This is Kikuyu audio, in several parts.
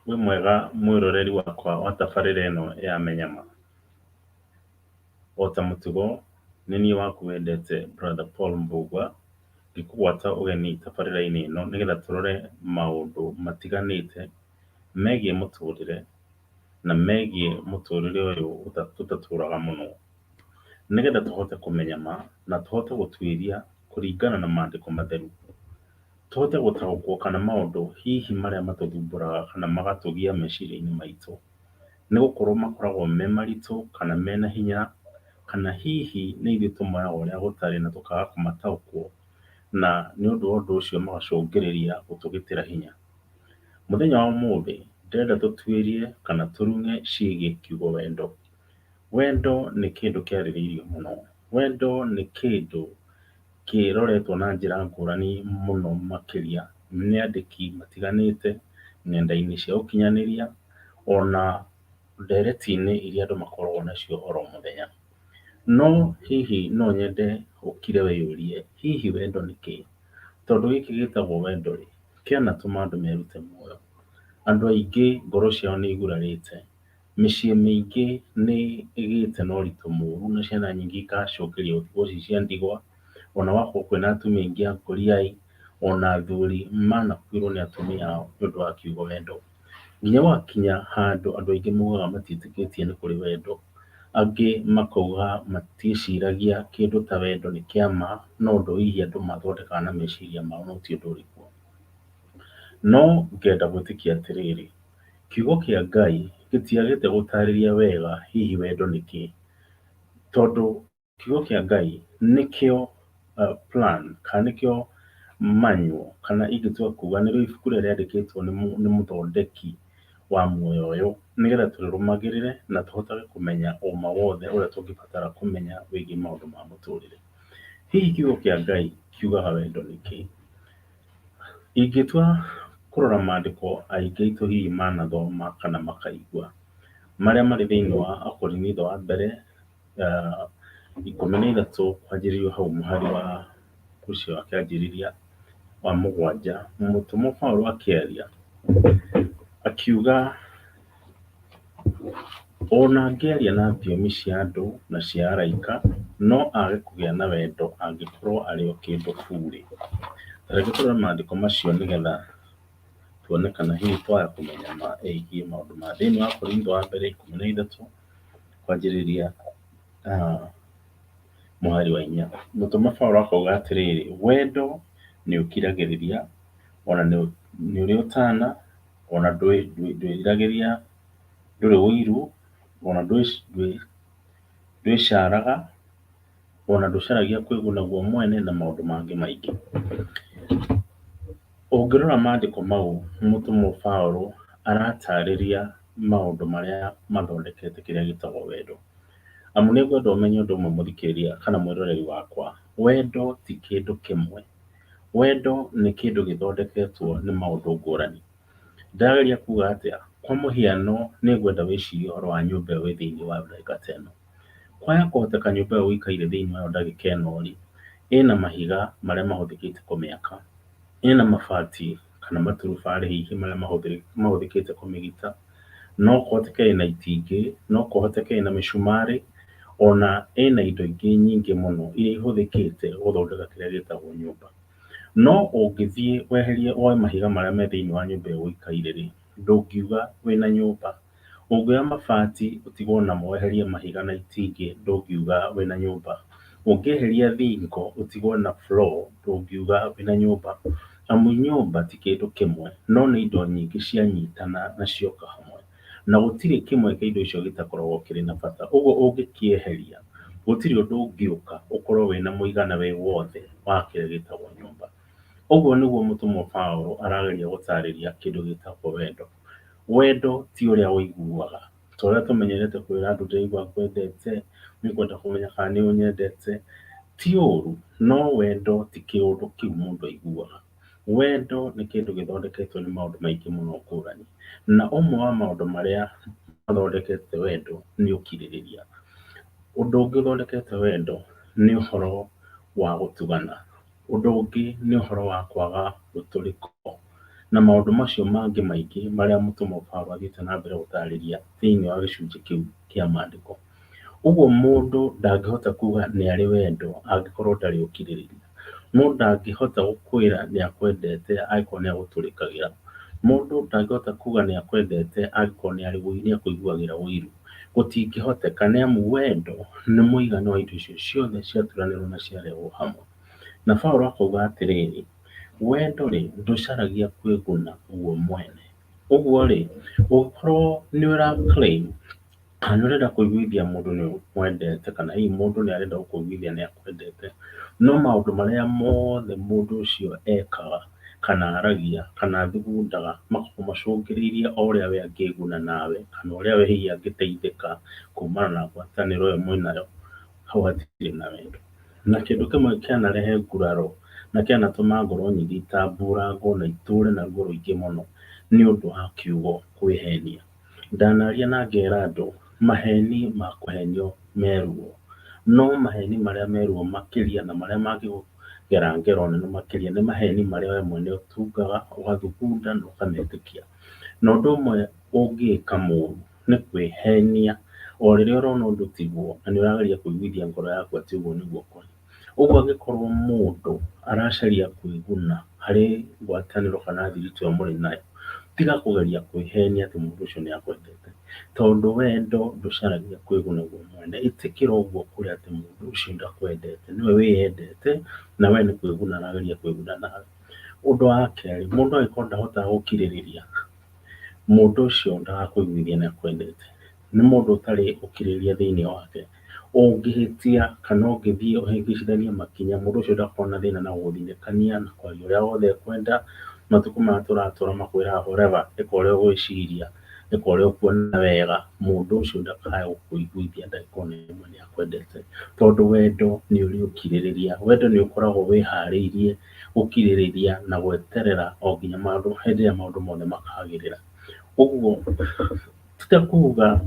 Wĩ mwega mwĩroreri wakwa wa tabarĩra ĩno ya Menya Ma. Ota mũtugo, nĩ niĩ waku wendete brother Paul Mbugua, ngĩkũgwata ũgeni tabarĩra-inĩ ĩno nĩgetha tũrore maũndũ matiganĩte megiĩ mũtũrĩre na megiĩ mũtũrĩre ũyũ tũtatũraga mũno. Nĩgetha tũhote kũmenya ma na tũhote gũtuĩria kũringana na mandĩko matheru. Tũhote gũtaũkwo kana maũndũ hihi marĩa matũthumbũraga kana magatũgia meciria-inĩ maitũ, nĩ gũkorwo makoragwo me maritũ kana mena hinya, kana hihi nĩ ithuĩ tũmoyaga ũrĩa gũtarĩ na tũkaga kũmataũkwo, na nĩ ũndũ wa ũndũ ũcio magacũngĩrĩria gũtũgitĩra hinya. Mũthenya wa ũmũthĩ ndĩrenda tũtuĩrie kana tũrung'e ciĩgiĩ kiugo wendo. Wendo nĩ kĩndũ kĩarĩrĩirio mũno. Wendo nĩ kĩndũ kĩroretwo na njĩra ngũrani mũno makĩria nĩ andĩki matiganĩte, nenda-inĩ cia ũkinyanĩria, ona ndereti-inĩ iria andũ makoragwo nacio oro mũthenya. No hihi no nyende ũkire wĩyũrie, hihi wendo nĩ kĩĩ? Tondũ gĩkĩ gĩtagwo wendo rĩ, kĩanatũma andũ merute muoyo. Andũ aingĩ ngoro ciao nĩ igurarĩte. Mĩciĩ mĩingĩ nĩ ĩgĩte na ũritũ mũru na ciana nyingĩ igacũngĩrĩria gũtigwo ciĩ cia ndigwa, ona gwakorwo kwĩna atumia aingĩ a ngũriai, ona athuri manakuĩrwo nĩ atumia ao nĩ ũndũ wa kiugo wendo. Nginya gũgakinya handũ andũ aingĩ maugaga matiĩtĩkĩtie nĩ kũrĩ wendo, angĩ makauga matiĩciragia kĩndũ ta wendo nĩ kĩa ma, no ũndũ hihi andũ mathondekaga na meciria mao no ti ũndũ ũrĩ kuo. No ngenda gwĩtĩkia atĩrĩrĩ, kiugo kĩa Ngai gĩtiagĩte gũtarĩria wega hihi wendo nĩ kĩĩ, tondũ kiugo kĩa Ngai nĩkĩo plan kana nĩkĩo manual kana ingĩtua kuga nĩrĩo ibuku rĩrĩa rĩandĩkĩtwo nĩ mũthondeki wa muoyo ũyũ, nĩgetha tũrĩrũmagĩrĩre na tũhotage kũmenya ũma wothe ũrĩa tũngĩbatara kũmenya wĩgiĩ maũndũ ma mũtũrĩre. Hihi kiugo kĩa Ngai kiugaga wendo nĩ kĩĩ? Ingĩtua kũrora maandĩko aingĩ aitũ hihi manathoma kana makaigua, marĩa marĩ thĩinĩ wa Akorinitho wa mbere 13 kwanjĩrĩria hau mũhari wa ũcio wa kĩanjĩrĩria wa 7, mũtũmwo Paũlũ akĩaria akiuga ona angĩaria na thiomi cia andũ na cia araika, no age kũgĩa na wendo angĩkorwo arĩ o kĩndũ burĩ. Ta reke tũrore maandĩko macio nĩgetha tuone kana hihi twaya kũmenya ma ĩgiĩ maũndũ ma thĩinĩ wa Korintho wa mbere 13 kwanjĩrĩria mũhari wa 4. Mũtũmwo Paũlũ akauga atĩrĩrĩ, wendo nĩ ũkiragĩrĩria, ona nĩ ũrĩ ũtana, ona ndwĩriragĩria, ndũrĩ ũiru, ona ndwĩcaraga, ona ndũcaragia kwĩguna guo mwene na maũndũ mangĩ maingĩ. Ũngĩrora maandĩko mau mũtũmwo Paũlũ aratarĩria maũndũ marĩa mathondekete kĩrĩa gĩtagwo wendo. Amu nĩ ngwenda ũmenye ũndũ ũmwe mũthikĩrĩria kana mwĩroreri wakwa, wendo ti kĩndũ kĩmwe. Wendo nĩ kĩndũ gĩthondeketwo nĩ maũndũ ngũrani. Ndĩrageria kuga atĩa? Kwa mũhiano nĩ ngwenda wĩcirie ũhoro wa nyũmba ĩyo wĩ thĩinĩ wayo ndagĩka ta ĩno. Kwaya kũhoteka nyũmba ĩyo ũikaire thĩinĩ wayo ndagĩka ĩno rĩ, ĩna mahiga marĩa mahũthĩkĩte kũmĩaka, ĩna mabati kana maturubarĩ hihi marĩa mahũthĩkĩte kũmĩgita, no kũhoteke ĩna itingĩ, no kũhoteke ĩna mĩcumarĩ, ona ĩna indo ingĩ nyingĩ mũno iria ihũthĩkĩte gũthondeka kĩrĩa gĩtagwo nyũmba. No ũngĩthiĩ weherie woe mahiga marĩa me thĩinĩ wa nyũmba ĩyo ũikaire rĩ, ndũngiuga wĩna nyũmba. Ũngĩoya mabati ũtigwo namo weherie mahiga na itingĩ ndũngiuga wĩna nyũmba. Ũngĩeheria thingo ũtigwo na floor ndũngiuga wĩna nyũmba. Amu nyũmba ti kĩndũ kĩmwe no nĩ indo nyingĩ cianyitana na cioka hamwe. Na gũtirĩ kĩmwe kĩa indo icio gĩtakoragwo kĩrĩ na bata. Ũguo ũngĩkĩeheria gũtirĩ ũndũ ũngĩũka ũkorwo wĩna mũigana wĩ wothe wa kĩrĩa gĩtagwo nyũmba. Ũguo nĩguo mũtũmwo Paũlũ arageria gũtarĩria kĩndũ gĩtagwo wendo. Wendo ti ũrĩa ũiguaga, ta ũrĩa tũmenyerete kwĩra andũ ndĩraigua ngwendete, nĩngwenda kũmenya kana nĩ ũnyendete, ti ũru, no wendo ti kĩũndũ kĩu mũndũ aiguaga. Wendo nĩ kĩndũ gĩthondeketwo nĩ maũndũ maingĩ mũno ngũrani, na ũmwe wa maũndũ marĩa mathondekete wendo nĩ ũkirĩrĩria. Ũndũ ũngĩ ũthondekete wendo nĩ ũhoro wa gũtugana. Ũndũ ũngĩ nĩ ũhoro wa kwaga rũtũrĩko. Na maũndũ macio mangĩ maingĩ marĩa mũtũmwo Paulo athiĩte na mbere gũtarĩria thĩinĩ wa gĩcunjĩ kĩu kĩa maandĩko. Ũguo mũndũ ndangĩhota kuga nĩ arĩ wendo angĩkorwo ndarĩ ũkirĩrĩria. Mũndũ ndangĩhota gũkwĩra nĩ akwendete angĩkorwo nĩ agũtũrĩkagĩra. Mũndũ ndangĩhota kuga nĩ akwendete angĩkorwo nĩ akũiguagĩra ũiru. Gũtingĩhoteka nĩ amu wendo nĩ mũigana wa indo icio ciothe ciaturanĩrwo na ciarehwo hamwe. Na Paulo akauga atĩrĩrĩ, wendo-rĩ ndũcaragia kwĩguna guo mwene. Ũguo-rĩ, ũngĩkorwo nĩ ũra claim kana nĩ ũrenda kũiguithia mũndũ nĩ ũmwendete kana hihi mũndũ nĩ arenda gũkũiguithia nĩ akwendete, no maũndũ marĩa mothe mũndũ ũcio ekaga kana aragia kana athugundaga makoragwo macũngĩrĩirie o ũrĩa we angĩguna nawe kana ũrĩa we hihi angĩteithĩka kumana na ngwatanĩro ĩyo mwĩnayo, hau hatirĩ na wendo. Na kĩndũ kĩmwe kĩanarehe nguraro na kĩanatũma ngoro nyingĩ itamburangwo na itũre na ruo rũingĩ mũno nĩ ũndũ wa kiugo kwĩhenia. Ndanaria na ngera andũ maheni ma kũhenio me ruo, no maheni marĩa me ruo makĩria na marĩa mangĩkũgera ngero nene makĩria nĩ maheni marĩa we mwene ũtungaga, ũgathugunda na ũkametĩkia. Na ũndũ ũmwe ũngĩka mũru nĩ kwĩhenia o rĩrĩa ũrona ũndũ tiguo na nĩ ũrageria kũiguithia ngoro yaku atĩ ũguo nĩguo kũrĩ. Ũguo angĩkorwo mũndũ aracaria kwĩguna harĩ ngwatanĩro kana thiritũ ĩyo mũrĩ nayo, tiga kũgeria kwĩhenia atĩ mũndũ ũcio nĩ akwendete, tondũ wendo ndũcaragia kwĩguna guo mwene. Ĩtĩkĩra ũguo kũrĩ atĩ mũndũ ũcio ndakwendete, nĩwe wĩyendete na we nĩ kwĩguna arageria kwĩguna nawe. Ũndũ wa kerĩ, mũndũ angĩkorwo ndahotaga gũkirĩrĩria, mũndũ ũcio ndagakũiguithia nĩ akwendete. Nĩ mũndũ ũtarĩ ũkirĩrĩria thĩinĩ wake. Ũngĩhĩtia kana ũngĩthiĩ ũhĩngĩcithanie makinya, mũndũ ũcio ndakoragwo na thĩna na gũgũthinĩkania na kwaria ũrĩa wothe ekwenda. Matukũ maya tũratũra makwĩraga forever, ĩka ũrĩa ũgwĩciria, ĩka ũrĩa ũkuona wega, mũndũ ũcio ndakae gũkũiguithia ndagĩka ona ĩmwe nĩ akwendete. Tondũ wendo nĩ ũrĩ ũkirĩrĩria, wendo nĩ ũkoragwo wĩharĩirie gũkirĩrĩria na gweterera o nginya maũndũ hĩndĩ ĩrĩa maũndũ mothe makagĩrĩra. Ũguo ti ta kuga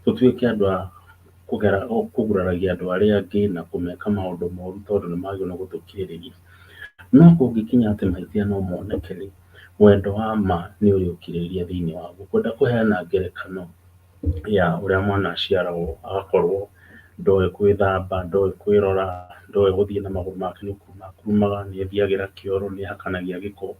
tũtuĩke andũ a kũgera kũguraragia andũ arĩa angĩ na kũmeka maũndũ moru tondũ nĩ magĩrĩirwo nĩ gũtũkirĩrĩria. No kũngĩkinya atĩ mahĩtia no moneke rĩ, wendo wa ma nĩ ũrĩ ũkirĩrĩria thĩinĩ waguo. Ngwenda kũheana ngerekano ya ũrĩa mwana aciaragwo agakorwo ndoĩ gwĩthamba, ndoĩ kwĩrora, ndoĩ gũthiĩ na magũrũ make nĩ gũkuruma akurumaga, nĩ ethiagĩra kĩoro, nĩ ehakanagia gĩko.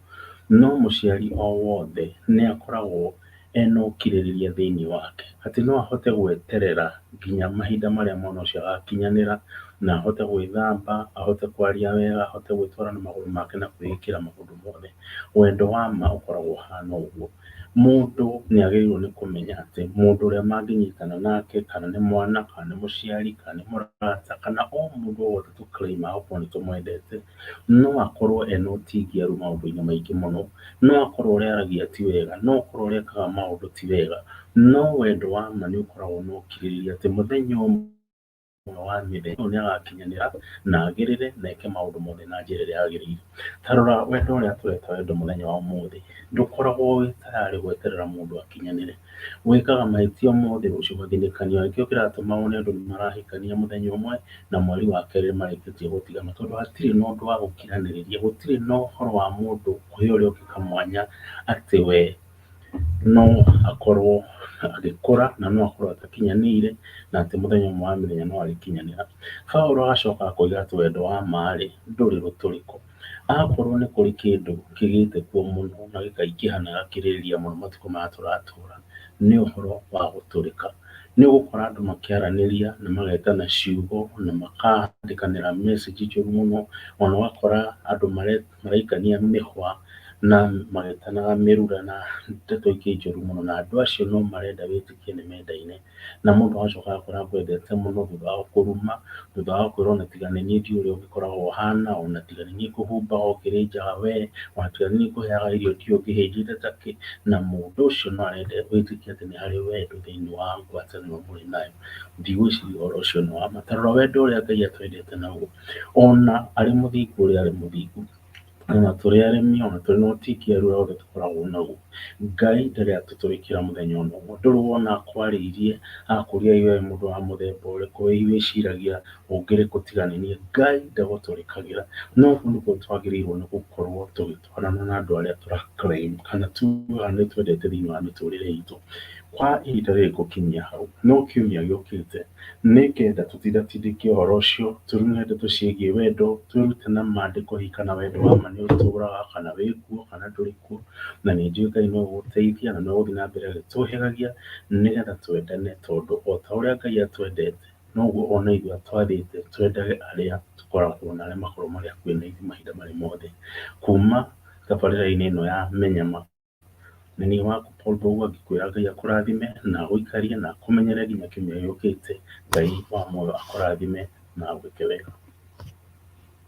No mũciari o wothe nĩ akoragwo ena ũkirĩrĩria thĩinĩ wake, atĩ no ahote gweterera nginya mahinda marĩa mwana ũcio agakinyanĩra na ahote gwĩthamba, ahote kwaria wega, ahote gwĩtwara na magũrũ make na kwĩĩkĩra maũndũ mothe. Wendo wa ma ũkoragwo ũhana ũguo. Mũndũ nĩ agĩrĩirwo nĩ kũmenya atĩ mũndũ ũrĩa mangĩnyitana nake kana nĩ mwana, kana nĩ mũciari, kana nĩ mũrata, kana o mũndũ o wothe tũ claim aga gũkorwo nĩ tũmwendete, no akorwo ena ũtingiaru maũndũ-inĩ maingĩ mũno, no akorwo ũrĩa aragia ti wega, no akorwo ũrĩa ekaga maũndũ ti wega, no wendo wa ma nĩ ũkoragwo na ũkirĩrĩria atĩ mũthenya ũmwe wa mĩthenya ũyũ nĩ agakinyanĩra na agĩrĩre na eke maũndũ mothe na njĩra ĩrĩa yagĩrĩire. Ta rora wendo ũrĩa tũreta wendo mũthenya wa ũmũthĩ, ndũkoragwo wĩ tayarĩ gweterera mũndũ akinyanĩre. Wĩkaga mahĩtia ũmũthĩ, rũciũ ũgathinĩkanio. Nĩkĩo kĩratũma wone andũ nĩ marahikania mũthenya ũmwe na mweri wa kerĩ marĩkĩtie gũtigana, tondũ hatirĩ na ũndũ wa gũkiranĩrĩria, gũtirĩ na ũhoro wa mũndũ kũhe ũrĩa ũngĩ kamwanya atĩ we no akorwo agĩkũra na no akorwo atakinyanĩire na atĩ mũthenya ũmwe wa mĩthenya no arĩkinyanĩra. Paũlũ agacoka akoiga atĩ wendo wa ma-rĩ, ndũrĩ rũtũrĩko. Akorwo nĩ kũrĩ kĩndũ kĩgĩte kuo mũno na gĩkaingĩha na gĩgakĩrĩrĩria mũno matukũ maya tũratũra, nĩ ũhoro wa gũtũrĩka. Nĩ ũgũkora andũ makĩaranĩria na magetana ciugo na makandĩkanĩra message njũru mũno, ona ũgakora andũ maraikania mĩhwa na magĩtanaga mĩrura na ndeto ingĩ njũru mũno, na andũ acio no marenda wĩtĩkie nĩ mendaine. Na mũndũ agacoka agakora akwendete mũno thutha wa gũkũruma, thutha wa gũkwĩra ona tiga nĩ niĩ ndiũĩ ũrĩa ũngĩkoragwo ũhana, ona tiga nĩ niĩ ngũhumbaga ũngĩrĩ njaga we, ona tiga nĩ niĩ ngũheaga irio ndiũĩ ũngĩhĩnjĩte ta kĩ. Na mũndũ ũcio no arenda wĩtĩkie atĩ nĩ harĩ wendo thĩinĩ wa ngwatanĩro mũrĩ nayo. Ndigwĩciria ũhoro ũcio nĩ wa ma. Ta rora wendo ũrĩa Ngai atwendete naguo, ona arĩ mũthingu ũrĩa arĩ mũthingu. Ona tũrĩ aremi, ona tũrĩ na ũtingiaru ũrĩa wothe tũkoragwo naguo, Ngai ndarĩ atũtũrĩkĩra mũthenya ona ũmwe. Ndũrĩ wona akwarĩirie agakũria we wĩ mũndũ wa mũthemba ũrĩkũ, ĩ wĩciragia ũngĩrĩ kũ tiga nĩ niĩ. Ngai ndagũtũrĩkagĩra. No ũguo nĩguo twagĩrĩirwo nĩ gũkorwo tũgĩtwarana na andũ arĩa tũra claim kana tugaga nĩ twendete thĩinĩ wa mĩtũrĩre itũ. Kwa ihinda rĩrĩ ngũkinyia hau, no kiumia gĩũkĩte nĩngenda tũtindatindĩke ũhoro ũcio, tũrune ndeto ciĩgiĩ wendo, twĩrute na maandĩko hihi kana wendo wa ma nĩ ũtũraga, kana wĩ kuo kana ndũrĩ kuo, na nĩ njũĩ Ngai no egũgũteithia na no egũthiĩ na mbere agĩtũhĩgagia nĩgetha twendane tondũ o ta ũrĩa Ngai atwendete, noguo ona ithuĩ atwathĩte twendage arĩa tũkoragwo na arĩa makoragwo marĩ hakuhĩ na ithuĩ mahinda marĩ mothe. Kuma tabarĩra-inĩ ĩno ya Menya Ma. Nĩ niĩ waku Paul Mbũgua ngĩkwĩra Ngai akũrathime na agũikarie na akũmenyerere nginya kiumia gĩũkĩte. Ngai wa muoyo akũrathime na agwĩke wega.